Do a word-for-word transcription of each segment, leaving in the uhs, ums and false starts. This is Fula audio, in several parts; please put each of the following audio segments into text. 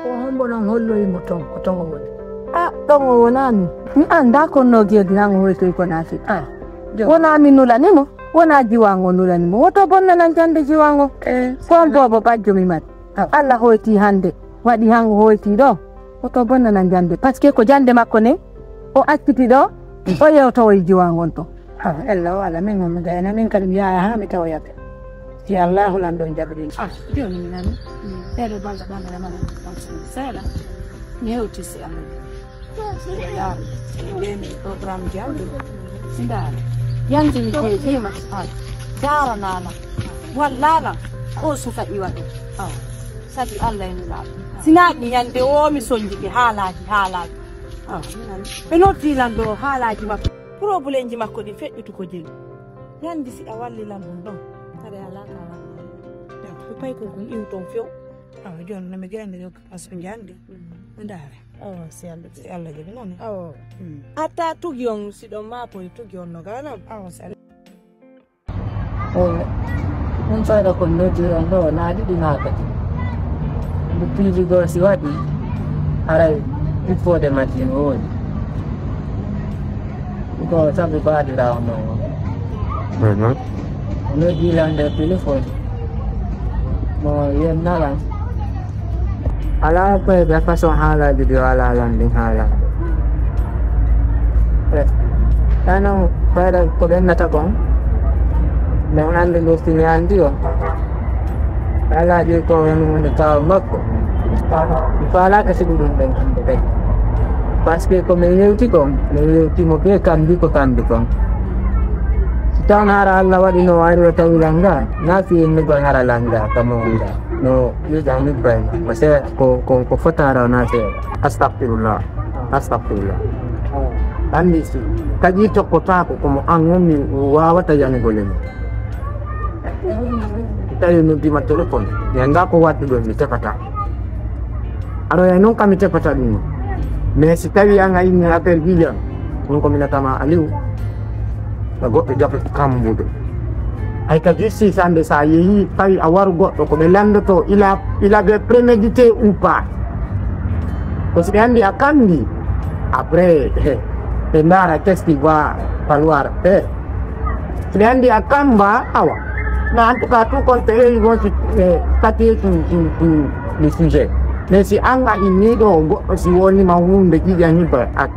O hombo noon holloyi mo ton, ko ton o woni? A, ɗon o wonaani. Mi anndaa kono no Geldi han o hoytoyi ko naati. A, wonaa mi nulani mo, wonaa jiwango nulani mo. Woto bonnanan jannde jiwango. Eh. Ko on boobo bajjo mi mari. A. Allah hoyti hannde, waɗi han o hoyti ɗo. Woto bonnanan jannde. Parce que ko jannde makko ne, o acciti ɗo, o yewtowoyi jiwango on to. Ah, ella o ala, min on mi gayna, min kadi mi yaaya haa mi tawoya ɓe. Si Allahu lan ɗon jaɓiri. Ah, jooni mi nani. Mm. Ɗeɗo balɗe ɓamre mala seeɗa. Mi hewti si Allah. Yaar, ɓe mi programme jawɗi. Ndaara. Yanti mi koye fima. Ah, daaranaala. Wallaala. Ko suka iwa ɗum. Ah, sabi Allah e nulaaɗo. Sinaa mi ñande o mi sonjike haalaaji, haalaaji. Ah, ɓe noddi lan ɗo haalaaji makko. Problemji makko ɗi feƴƴutu ko jeli. Ñande si a walli lan ɗum ɗon. Kadi alaa ka walli. Ko pay ko kon iwton few. Awa, jooni no mi gayna yo ka so jannde. Mm. Mi ndaara. Awa, si Allah jaɓi. Si Allah jaɓi noon. Awa. Mm. Atta tugi on, si ɗon maa poy tugi on no ganam. Awa, si Allah. Eey, ɗum fayda ko noddiron ɗo, na ɗiɗi na tati. Ndu piiji goo si waɗi, haray ɓiffoode majji no woodi. Ko sabu baadira on ɗon o. Mhm. Noddi lan nder téléphone. Mo yennalan. Alaa koye ɓe façon haalaaji ɗi o alaa lan ɗin haala. Eh, tano fayda ko ɓennata kon. Min anndi ɗo si mi anndi o. Haalaaji ko woni woni kaw makko. Mi faalaaka sibu ɗum ɗen hannde kadi. Parce que ko min yewti kon, min yewti mo ɓe kambi ko kambi kon. Si tawno hara Allah waɗi no wari o tawi langa, na fi inni kon hara langa, kamo wira. No, you don't need brain. Parce que ko, ko, ko fotara na se. Astagfirullah. Astagfirullah. Anndi si kadi tokkotaako ko mo an woni waawata yanugol e mum. Si tawi noddima téléphone, mi anndaa ko waɗduɗon mi tefata. Aroya noon kam mi tefata ɗum. Mais si tawi an a inni appel ɓiyan, ɗum ko minatama Aliou. No goɗɗo jaɓi kambude. Hay ka justice hannde, so a yehi, tawi a waru goɗɗo, ko ɓe lanndoto, il a, il avait prémédité ou pas. Ko si ɓe anndi a kambi, après, ɓe ndaara qu'est-ce qu'il va falloir faire. Si ɓe anndi a kamba, awa. Mais en tout cas, tout compte fait, ils vont se, eh, statuer sur, sur, sur le sujet. Mais si an a inni ɗo, goɗɗo si wonima hunde ƴiƴani ba, ak-,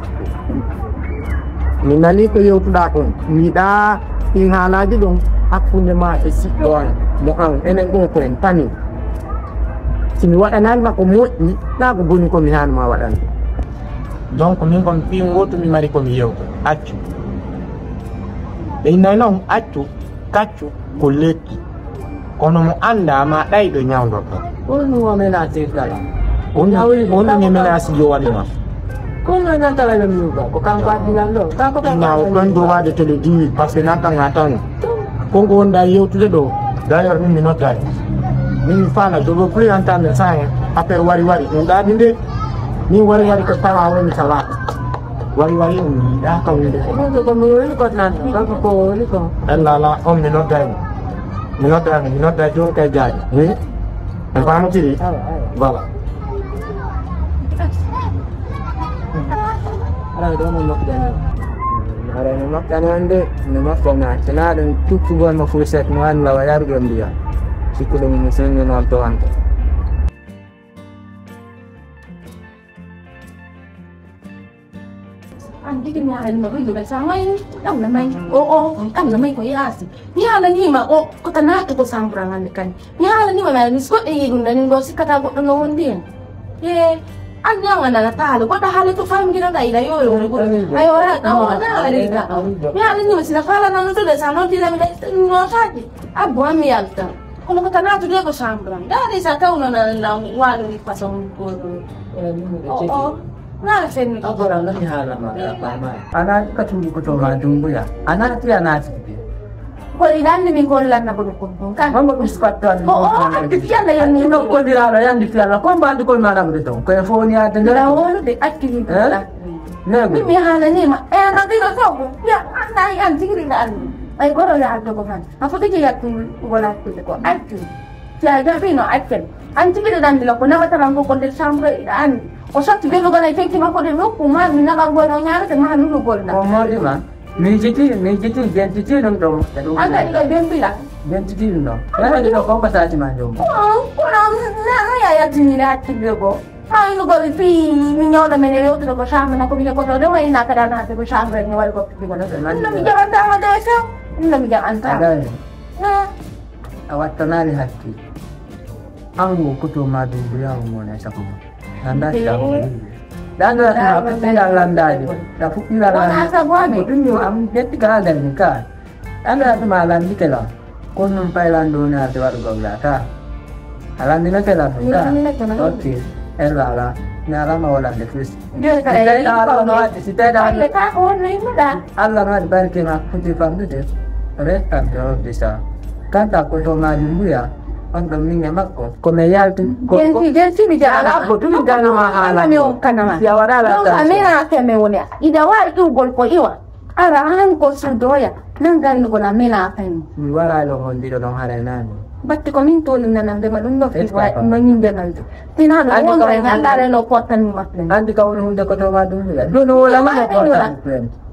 mi nani ko yewtuɗa kon, mbiɗa ɗin haalaaji ɗon hakkunde ma e siɗɗo an, mo an, enen ɗo ko en tani. Si mi waɗananma ko moƴƴi, na ko boni ko mi haanuma waɗande. Donc, min kon ɓin wotu mi mari ko mi yewta. Accu. Ɓe innay noon, accu, kaccu, ko lekki. Kono mo annda ma ɗayɗo ñawdoto. Kono mo menace kala. Kono, kono mo menace yo waɗi ma. Kono nan tala le muga, ko kanko addilan ɗo. Kanko kanko. Ma o ɗon do waɗe tele diwi, parce que nan tan a tan. Ko ngo wonɗa yewtude ɗo. D'ailleurs, min mi noddaani. Min mi faala, je veux plus entendre ça, hein. Affaire wari wari. Ɗum ɗaɗi nde. Min wari wari ko tawa woni sala. Wari wari on mi yiɗa kawrude. Ɗum ko mi woni ko tan, kanko ko woni ko. Ella ala, on mi noddaani. Mi noddaani, mi noddaani jooni kay jaaji. Wi? En faamotiri? Awa, awa. Voilà. Aray ɗo no moƴƴani. Aray no moƴƴani on de, no moƴƴani. Sinaa ɗum tuttugol mo fourchette mo, an lawa yaruɗon ndiyam. Sikkuɗo mum mi sonni noon to an to. An jigin ya an no rindu bai sa mai. Ɗan na mai. O, o, ɗan na mai ko yasi. Mi haalaniima o, ko ta naatugo sambura hannde kadi. Mi haalaniima mi alaa mis goɗɗo yii ɗum nani ɗo sikkata goɗɗo no wondi en. E an ñawa nana taalo goɗɗo haala to famgira nga ila yoyo. Ayo ra ɗan o na ari ga. Mi haalaniima sina faala nana to de sa non tira mi da no taji. Abbo an mi yalta. Kono ko ta naatude ko sambura. Ndaari sa tawno nana na waɗo ni façon goɗɗo. O, o. Naa fenni. Abora no mi haala ma, ma. Ana ka tundu ko to ma dunguya. Ana tiya na ti. Ko idan ni min ko lanna ko ko kan. Mama ko squat to. O, o, ati tiya na yan ni no ko dira la yan di tiya la ko mba ko ma na de to. Ko e fo ni ate. La wolu de ati ni. Eh? Ne. Mi mi haalaniima. E na diga to. Ya ana yan digri na an. Ay goro ya to ko kan. A fo ke ya tu wala ko ko. Ati. Si a jaɓiino, accen. An tigi ɗo ɗan bila ko nawata lan ko ko nder chambre ɗiɗa an. O sotti belugol e fenki makko ɗe nokku ma mi naɓa ngol o ñaarete ma lulugol na. Ko moɗi ma. Mi jiti, mi jiti, jentiti ɗum ɗo. An kadi ɗo bembila. Jentiti ɗum ɗo. Nana ɗi ɗo ko mbasati ma ɗum. Ko, ko ɗon, na, na ya yaltinire hakkille goo. Haa ino goɗɗo fii mi ñawɗo men e yewtude ko chambre na ko mi heɓoto ɗum e ina kadi ana haɓde ko chambre ni waɗi ko ɗum ɗum no mi jaɓantaama de sew ɗum no mi jaɓantaama. A wattanaali hakkille. An wo koto ma ɗum buyawo mo ne sako mo. Nanda ta ko. Dando ta ko ti Allah ndade. Da fuɗɗira lan. Ko ɗum yo am jetti ka hagal ni ka. Anda tuma a lanndike lan, ko ɗum paylan ɗo naade waɗugol la ka. A lanndinake lan ɗum ka. Ok. Ella ala. Mi alama o lande fis. Si tawi ɗa ala no waɗi, si tawi ɗa ala. Ka ko wonno yimmuɗa. Allah no waɗi barke ma futi famɗude. Restante o bisa. Kanta ko to maji mbuya. On ɗon min e makko. Ko mi yalti. Ko, ko. Jenti, jenti mi jala. Ala ko tumi dano ma haala. Mi on kanama. Si a waɗa la. Donc amina ke me woni. Ida waɗi ɗugol ko iwa. Ara an ko sudoya nan ganndugol am mina fen. Mi waraali on on ndiɗo ɗon haray naani. Batte ko min toli nanande ma ɗum no fi wa no ñinde man. Tinano wonno e hallare no portan mi maɓɓe. Andi ka woni hunde ko to ma ɗum wiya ɗum no wola ma ko portan.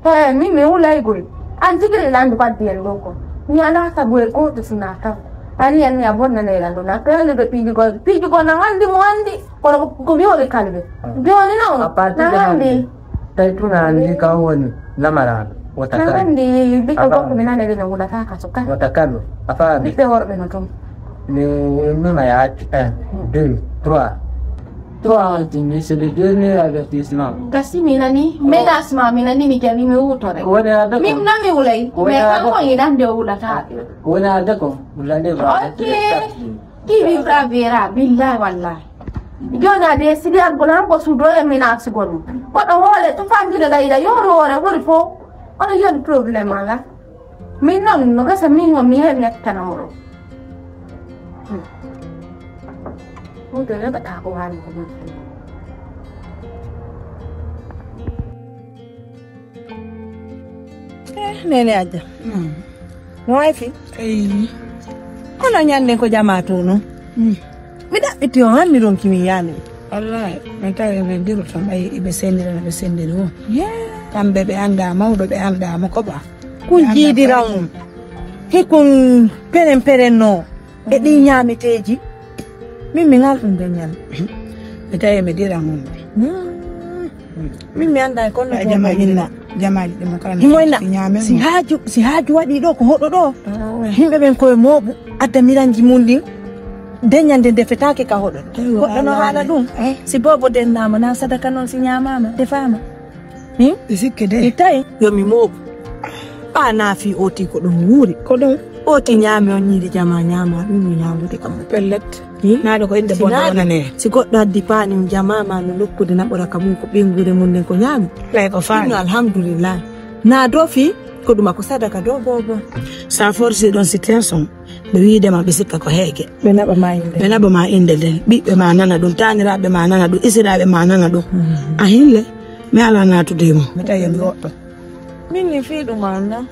He min mi wulaygol. An tigi landu baddi en ɗo ko mi ala sabu e goto sina kan. Ani en mi a bonna ne landu na ko en ɗo piiji gol piiji gol na wandi mo wandi. Kono ko mi woni kalbe. Joni non na wandi. Tawi tuna anndi ka woni lamaraaɗo wota kala. Anndi ɓiɗɗo gorko mi nanani no wulata ka so ka. Wota kala a faami. Ɓiɓɓe worɓe no toon. Mi nuna ya accu un deux trois. Trois on tinni c'est le dernier avertissement. Gasi mi nani menace ma mi nani mi jaɓi mi wutore. Woni a dako. Min nami wulay mais kanko yiɗande o wulata. Woni a dako wulande. Ok. Qui vivra verra, billahi wallahi. Joni a décidi an kono an ko suudo e mina sigonu. Koɗo hoole to fangide ɗa iɗa yoro hoore woni fo. Ono yoni problème ala. Min non no gasa min o mi he mettana moro. Ko to ne bata ko wani ko. Eh, nene aja. No wayfi? Eyi. Kono ñande ko jama to non. Mi ɗaɓɓiti on hanni ɗon kimi yani. Wallahi mi tawi ɓe ndiro tan ɓayi iɓe sendira no ɓe sendiri o. Kamɓe ɓe annda mawɗo ɓe annda mo koɓa. Kun jiidira on hikun peren peren no e ɗi ñameteeji. Min mi ngal ɗum de ñande mi tawi mi dira mum. Min mi annda e kono jama inna. Jamaji ɗi mo kala himoyna si haaju si haaju waɗi ɗo ko hoɗo ɗo. Yimɓe ɓen koye mooɓu adda miranji mum ɗin. Deñande ndefetaake ka hoɗo ɗo goɗɗo no haala ɗum. Si bobo dennama na sadaka noon si ñamama defama. Ɗi sikke de. Ɗi tawi yo mi mooɓu. Ɓa naafi oti ko ɗum wuuri ko ɗum. Oti ñaami on ñiiri jama ñama ɗum mi ñamude kam pellet. Naɗo ko inde bonde wonane si goɗɗo addi paani mi jamama no lokkude naɓora ka mum ko ɓingure mum nden ko ñaami. Lay ko faani alhamdulillah. Na do fi ko ɗuma ko sadaka do bobo. Sa forsi ɗon situation ɓe wiidema ɓe sikka ko heege. Ɓe naɓa ma inde ɓe naɓa ma inde nden ɓiɓɓe ma nana ɗum taniraɓe ma nana ɗum isiraɓe ma nana ɗum. A hille mi ala natude mo. Mi tawi en goɗɗo. Min ni fii ɗum anna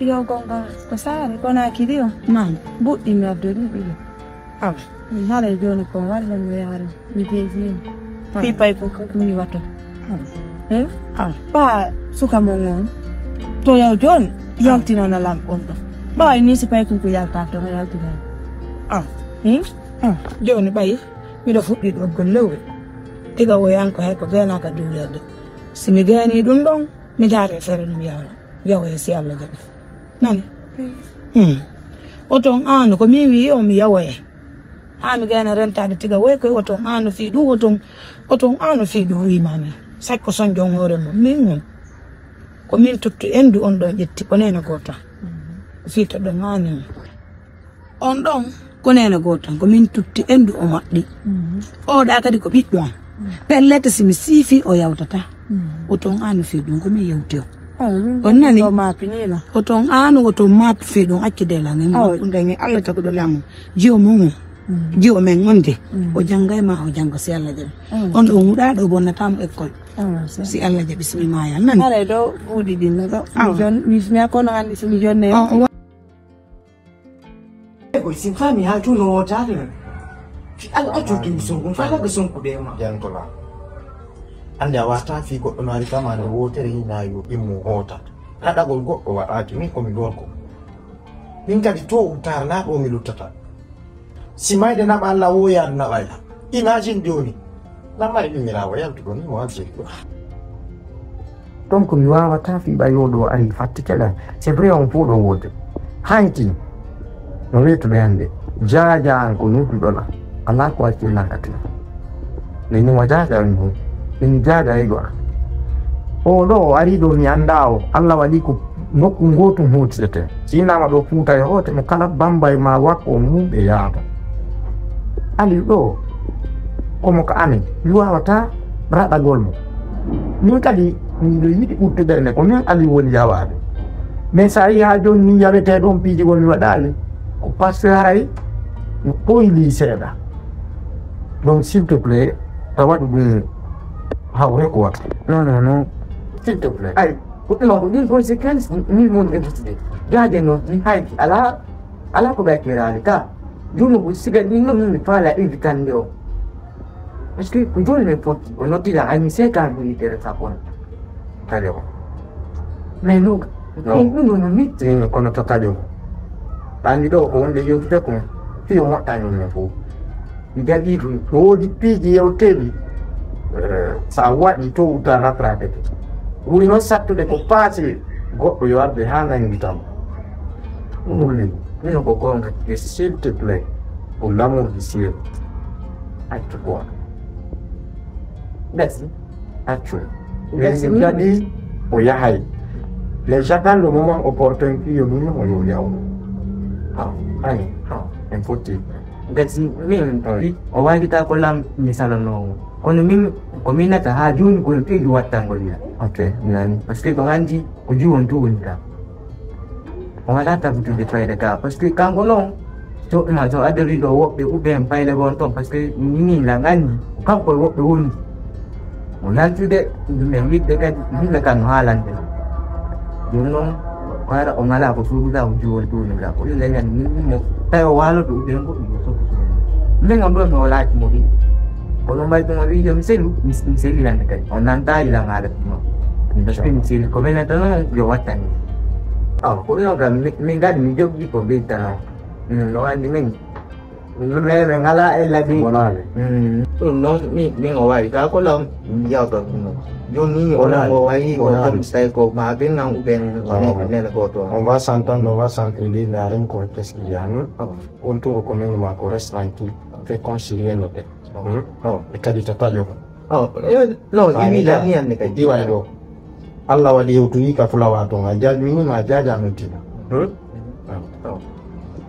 yo gonga ko saare kona kiri o. Nan buɗɗi mi addo ɗum ɓiɗo. Aw. Haray joni ko walla mi yaara mi jeejini. Fii pay ko ko mi wato. Aw. Ɓa suka mon on to yaw joni yaltinana lan on ɗo. Ɓawa ni si pay ko ko yalta to yaltinana. Aw. Joni ɓayi miɗo fuɗɗi ɗoggol lewru. Diga woyanko hay ko benaka diwlerde. Si mi gayani ɗum ɗon mi jaare fere ɗum yawra yawoye si Allah jaɓi. Nani? Oton aano ko min wiyi o mi yawoye. Haa mi gayna rentade tiga woy koye oton aano fii ɗum oton oton aano fii ɗum wimami. Sakko sonjon hoore mum min mum. Ko min tuttu endu on ɗon ƴetti ko nene goto. Fii to ɗon aani mum. On ɗon ko neene gooto tan ko min tutti endu o maɗɗi. Oɗa kadi ko ɓiɗɗo am. Pellet si mi siifi o yawtata. O ton aanu fii ɗum ko min yewti o. On nani? O ton aanu o ton maatu fii ɗum accude lan en. Ɗum dañi Allah taguɗo lamu jiwo mum o jiwo men on de. O jannga e ma o jannga si Allah jaɓi. On ɗo huɗaɗo bonnatamo école. Si Allah jaɓi si mi maya nani? Haray ɗo buuɗi ɗin no ɗo. Mi jon mi kono anndi si mi jonne. Ko sin fami ha tuno wotare. Fi Allah accu ki Sonko, fa laga Sonko de ma. Jantola. Ande a wata fi goɗɗo no ari kama no wotere hina yo immo hota. Haɗagol goɗɗo waɗaki min ko mi gorko. Min kadi to utar na ɗo mi luttata. Si mayde naɓa Allah wo yaadu naɓayla. Imagine joni. Lamari ɗum mi rawa yaltugo ni mo Algérie ɗo. Donc mi wawata fi ɓayoɗo ari fatti kala. C'est vrai on fof ɗo wodde. Hayti. No wetuɓe hannde, jaaja an ko nodduɗon an, alaa ko acci nakati. Min mo jaaja on ɗum, min jaaja e ɗo an. O ɗo o ari ɗo mi annda o, Allah waɗi ko nokku ngootum huutirete. Si inama ɗo Fuuta e hoote mo kala Bambay ma wakko mum ɓe yaata. Ali ɗo, komo ko amen, mi wawata raɗagol mo. Min kadi miɗo yiɗi ɓurtude nde ko min Ali woni yawaade. Mais so a yii haa jooni min yawetee ɗoon piiji won mi waɗaali, ko parce que haray mi ɓoylii seeɗa. Donc s'il te plaît, a waɗu ɗum hawre ko wata. Non, non, non. S'il te plaît. Ay, ko ɗum ko ɗin conséquence min woni invité. Gaaje noon, min haydi alaa, alaa ko ɓe acciraali ka. Jooni ko siga ɗin noon min mi faala invitande o. Parce que ko jooni min foti, o noddira ay mi seetaan ko yitere sappo. Kadi o. Mais non, non. Ɗum ɗum no mitti. Min kono to kadi o. Ɓanndi ɗo ko wonde yewtude ko fiyo moƴƴani min fof. Mi jaɓii ɗum. No woodi piiji yewteeɗi. Eh, so a waɗi to uta rattrapete. Ɓuri noon sattude ko paase goɗɗo yo arde haa nanngi tan. Ɗum woni. Min ko goonga. Et s'il te plaît, pour l'amour du ciel, accu quoi. Merci. Accu. Merci. Min kadi o yahay. Les j'attends le moment opportun ki yo min o yo yaw. Ha, ani, ha, en fotti. Gasi min, o waagita ko lam mi salanoowo. Kono min, ko min nata haa jooni ko e piiji wattangol ya. Ok, nani. Parce que ko anndi ko jiwon to woni ka. O waɗa tabitude fayde ka. Parce que kanko noon, so, ma so adori ɗo woɓɓe ou bien fayde gol toon. Parce que min la anndi, kanko e woɓɓe woni. O yaltude, min wiɗde kadi, yimɓe kan no haalande. Jooni noon, ko ara o ngalaa ko suuduɗaa, o jiwol duumiɗaa. Ko ɗum leñan min, min mo, tawi o waaloto, ɗum ɗen goɗɗum ko sokko sokko. Min on ɗo mi wolaaki mo ɗi. Kono mbay ɗum o wiide mi selu, mi, mi selirande kadi. O nanta ila ngaɗa ɗum. Parce que mi seli, ko min nanta noon, yo wattani. Aw, ko ɗum kam, mi, min kadi mi joggi ko ɓeytanoo. Mm, no anndi min. Yimɓe ɓe ngalaa e labi. Wonaani. Mm. Ɗum noon, min, min o waawi ka ko law, min jawta ɗum noon. Jooni ni, onon o wayi, o kam say ko ma ɓen nan ɓen nene gooto. On va s'entendre, on va s'entendre, la rencontre, qu'est-ce qu'il y a, non? On tour ko min ma ko reste tranquille, fait concilier no te. E kadi to taƴo ko. Oh, eh, no, iwi la ni anne kadi. Iwa ɗo. Allah waɗi hewtoyi ka fulawa toon, a jaajmini ma jaaja noddi ma. Hmm?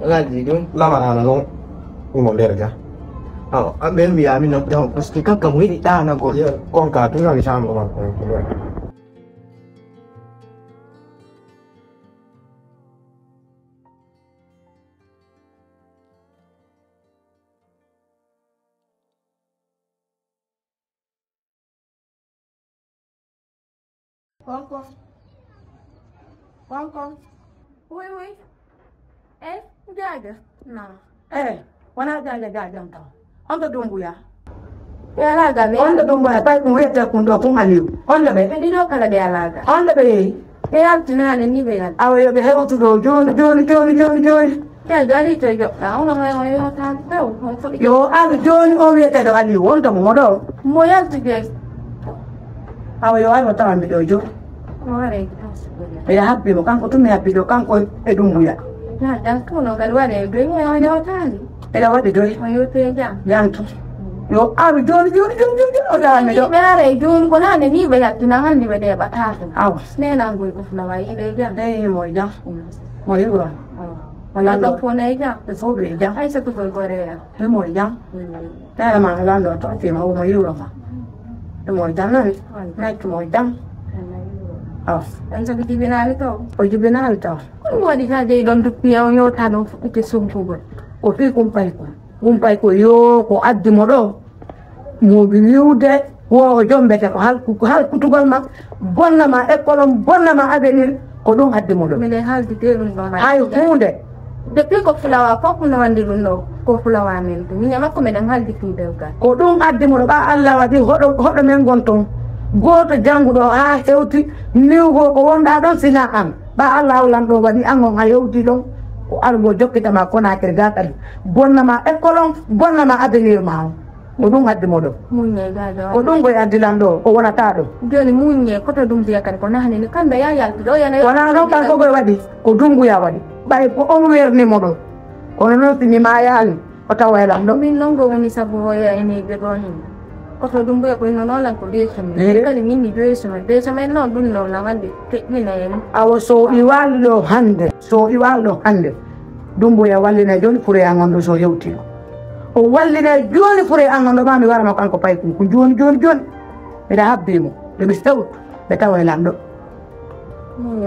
Ngaddi ɗum. Lamaraana noon, imo nder ga. Oh, an ɓen mbiyaami noon, donc, parce que kanka mo yiɗi ɗaanagol. Kon ka tun nani chambre makko. Konkon. Konkon. Uy, uy. Eh, Jaaja. Na. Eh, wona Jaaja, Jaaja on taw. On to Dumbuya. Ɓe alaa ga ɓe. On to Dumbuya, tawi ɗum wiyetee kun ɗo kun Aliyu. On ɗo ɓe. Ɓe ɗiɗo kala ɓe alaa ga. On ɗo ɓe yehi. Ɓe yaltinaani ni ɓe yalti. Awa yo ɓe hewtu ɗo jooni, jooni, jooni, jooni, jooni. Tel gari to joɗɗa, ono may o yewtaani taw, on foɗi. Yo ar jooni o wiyeteeɗo Aliyu, wonta mo ɗo. Mo yalti de. Awa yo ar o tawa mi ɗo jooni. O waray. Miɗa habbi mo, kanko tun mi habbi ɗo, kanko e Dumbuya. Na dan kono ngal waɗe doy, o yewtaani. Eɗa waɗi doy. O yewte jam. Jam tun. Yo ar jooni, jooni, jooni, jooni, jooni, o tawa mi ɗo. Ɓe aray jooni, ko nane ni ɓe yaltina, hannde ɓe ɗeɓata. Awa. Nenangol ɓe fula wayi, eɗe jam. Eyi, mo jam. Mm. Mo yiwa. Awa. Wala ɗo fof ne e jam. Ɓe fof ɓe e jam. Aysatu koye Koreya. Ɓe mo e jam. Mm. Tara ma lanɗo to tima o mo yiwa ma. Ɓe mo e jam nani. Naki mo e jam. Awa. Aysatu jibinaali to. O jibinaali to. Ko ɗum waɗi ka jeyi ɗon duppiya o yewta ɗon fuɗɗike sumpugol. Ko fii kumpay ko. Kumpay ko yo ko addi mo ɗo. Mo wiwde wo o jombete ko halku-, halkutugol ma, bonna ma école on, bonna ma avenir, ko ɗum addi mo ɗum. Miɗen haaldude ɗum ɗo ma. Hay huunde. Depuis ko fulawa fof no wandi ɗum ɗo, ko fulawa men ɗum. Min e makko meɗen haldi fii dewgal. Ko ɗum addi mo ɗo ɓa Allah waɗi hoɗo, hoɗo men gon ton. Gooto jannguɗo haa hewti, niwgo ko wonɗa ɗon sina an. Ɓa Allah lan ɗo waɗi an on a hewti ɗon. Ko argo jokkita ma Conakry ga kadi. Bonna ma école on, bonna ma avenir ma on. Ko ɗum addi mo ɗo. Muññe, ga, ga. Ko ɗum koye addi lan ɗo, o wonata ɗo. Jooni muññe, koto ɗum mbiya kadi ko nahani ni kamɓe ya yalti ɗo, yana. Wona ɗon kanko koye waɗi, ko Dumbuya waɗi. Ɓay ko on werni mo ɗo. Kono noon si mi maayaali, o tawa e lan ɗo. Min noon ko woni sabu hoya ene ɓe ɗo ni. Koto Dumbuya ko inno noon lan ko deux semaines. Eh. Kadi min ni deux semaines. Deux semaines noon ɗum noon lan andi teƴƴina en. Awa so iwal ɗo hannde, so iwal ɗo hannde. Dumbuya wallina jooni fure an on ɗo so hewti. O wallina jooni fure an on ɗo ma mi warano kanko paykun. Ko jooni, jooni, jooni. Mbiɗa habbi mo. Nde mi hewtu, ɓe tawa e lan ɗo.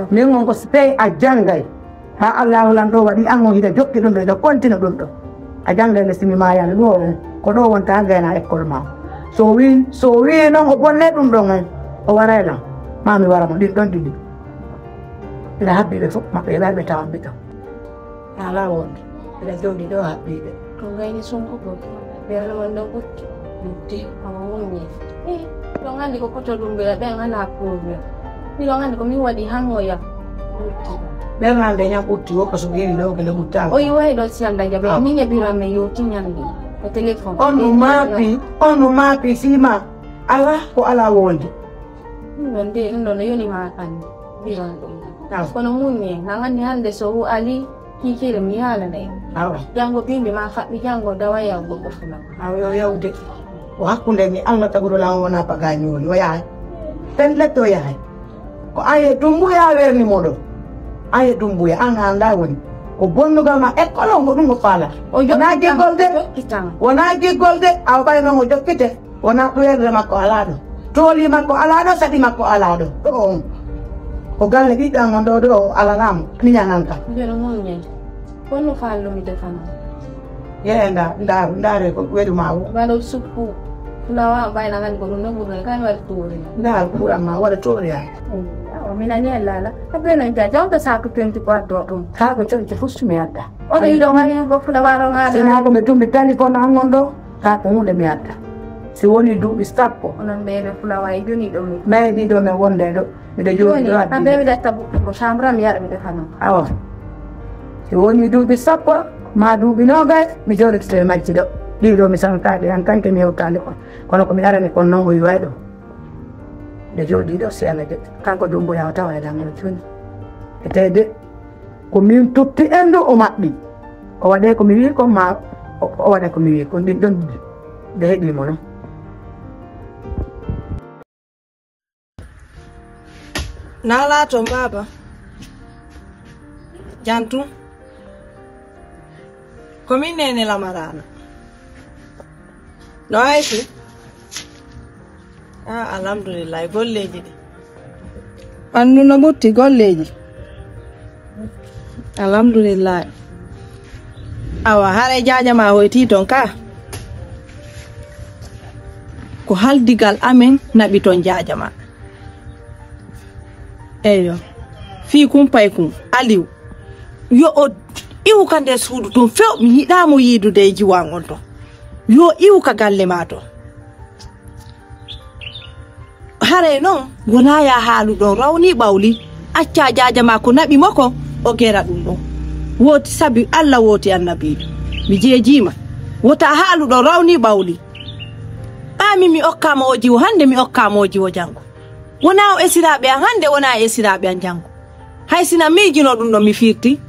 Min on ko si tawi a janngay, haa Allaahu lan ɗo waɗi an on hiɗa jokki ɗum ɗo, hiɗa kontina ɗum ɗo. A janngay le simi ma yalla ɗum o, ko ɗo wonta gayna école ma. So wi, so wi noon o bonne ɗum ɗon on, o waray lan. Ma mi wara mo ɗin ɗon ɗiɗi. Mbiɗa habbi ɓe fof, maɓɓe e ɓe tawan ɓe ɗon. Alaa wonde, mbiɗa jooɗi ɗo haɓɓiiɓe. Ko ngayni Sonko ko, ɓe alaa wonde ɓutti, ɓutti, awa woni. Eh, ɗon anndi ko koto ɗum ɓe, ɓen alaa problème. Miɗon anndi ko min waɗi hangoya. Ɓutti. Ɓen hannde ñam ɓutti, woppa so ɓeeri ɗo, kele ɓuttaama. O yiway ɗo si Alla jaɓi, ah, min e ɓiran men yewti ñande, e téléphone. On ɗum maapi, on ɗum maapi, sima, alaa ko alaa wonde. Ɗum ɗon de, ɗum ɗon no yoni ma kan, ɓiran ɗum. Ah. Kono muññe, na anndi hannde so wu ali, Kiikiiɗe mi yaalanay. Awa. Janngo bimbi ma faɓɓi janngo dawa yaw goɗɗo fula. Awa yo yawde. O hakkunde mi Allah taguɗo lan wona pagañooli. O yahay. Pellet o yahay. Ko aye Dumbuya werni mo ɗo. Aye Dumbuya an a annda woni. Ko bonnugal ma école on ko ɗum o faala. O wona jokkita, giggol de. O jokkitan. Wona giggol de. Awa ɓay noon o jokkite. Wona ɗuyere makko alaa ɗo. Tooli makko alaa ɗo, saɗi makko alaa ɗo. Ɗo on. Ko galle ɓiɗɗo am on ɗo, ɗo o alanaa mo. Miñanan kam. Mbeɗo muññe. Kono faallu mi defano. Yee, nda, nda, ndaare ko weɗu ma o. Mbaɗo suppu. Fulawa mbayna ngani ko ɗum ɗo ɓurɗo kan waɗi toori. Ndaar ɓuran ma waɗa toori ay. Awa, mi nani e laala. A ɓe no jaja, on ɓe saako twenty ko addo ɗum. Kaa ko conco fof sumi adda. Oɗo yiɗo ngani ko fulawa ɗo ngaɗa. Sinaa ko mi tumbi téléphone an on ɗo. Kaa ko huunde mi adda. Si woni duuɓi sappo. Onon ɓeeɗo fulawa e joni ɗo mi. Mayɗi ɗo mi wonde ɗo. Miɗo jooɗi ɗo addi. Kamɓe mi ɗatta bukko ko chambre am yaɗa mi defa noon. Awa. Si woni duuɓi sappo, ma duuɓi noogay, mi jooɗoto e majji ɗo. Ɗiɗo mi santaɗi en tant que mi hewtali on. Kono ko mi arani kon noon o yiway ɗo. Miɗo jooɗi ɗo si Allah jaɓi. Kanko Dumbuya o tawa e lan ɗo joni. E tawde ko min totti en ɗo o maɓɓi. O waɗe ko mi wi kon ma o, o waɗa ko mi wi kon ɗin ɗon nde heɓi mo non. Na laato baaba. Jantum. Ko min nene lamarana. No ayti? Ah, alhamdulillah, golleeji ɗi. Ɓanndu no ɓutti golleeji. Alhamdulillah. Awa, haray jaaja ma hoyti ton ka. Ko haldigal amen naɓi ton jaaja ma. Eyyo. Fii kumpay kun, Aliw. Yo o iwu ka nder suudu tun few, mi yiɗaa mo yiidude e jiwan on ton. Yo iwu ka galle ma ton. Haray non, wonaa ya haalu ɗon rawni ɓawli. Accaa jaaja ma ko naɓi mo ko, o gera ɗum ɗon. Wooti sabi Allah wooti annabiijo. Mi jeejiima. Wota haalu ɗon rawni ɓawli. Ɓaa min mi okkaama o jiwo hannde, mi okkaama o jiwo janngo. Wonaa o esiraaɓe an hannde, wonaa e esiraaɓe an janngo. Hay sina miijino ɗum ɗon mi firti.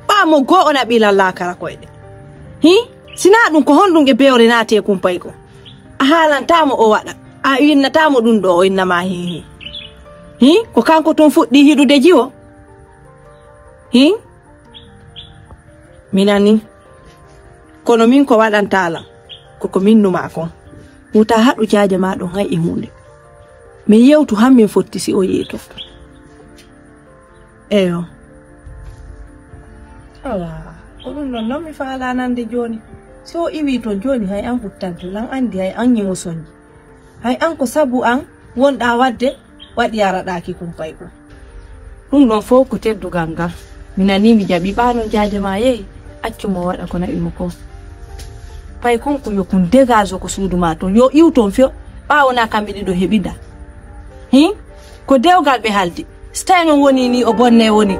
Ɓaa mo goo o naɓi lan laakara koyɗe. Hi? Sinaa ɗum ko honɗum e bewre naati e kumpay ko? A haalantaa mo o waɗa. A innataa mo ɗum ɗo o innama hihi. Hi? Ko kanko tun fuɗɗi yiɗude jiwo? Hi? Mi nani. Kono min ko waɗantaa lan, ko ko min numa kon. Wota haɗu jaaja ma ɗon hay e huunde. Min yewtu han min fotti si o yeeto. Eyo. Awa, ko ɗum ɗon non mi faalaa nande jooni. Si o iwii ton jooni hay an futtanto, lan anndi hay an ñiwo soñji. Hay an ko sabu an wonɗaa waɗde waɗi araɗaaki kumpay ɗum. Ɗum ɗon fof ko teddugal ngal. Mi nanii mi jaɓi ɓaa non jaaja ma yehi. Accu mo waɗa ko naɓi mo kon. Pay kon ko yo kun dégage ko suudu ma ton. Yo iw ton few. Ɓaawo na kamɓe ɗiɗo heɓida. Hin? Ko dewgal ɓe haldi. Si tawi non woni ni o bonne woni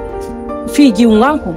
fii jiwganku.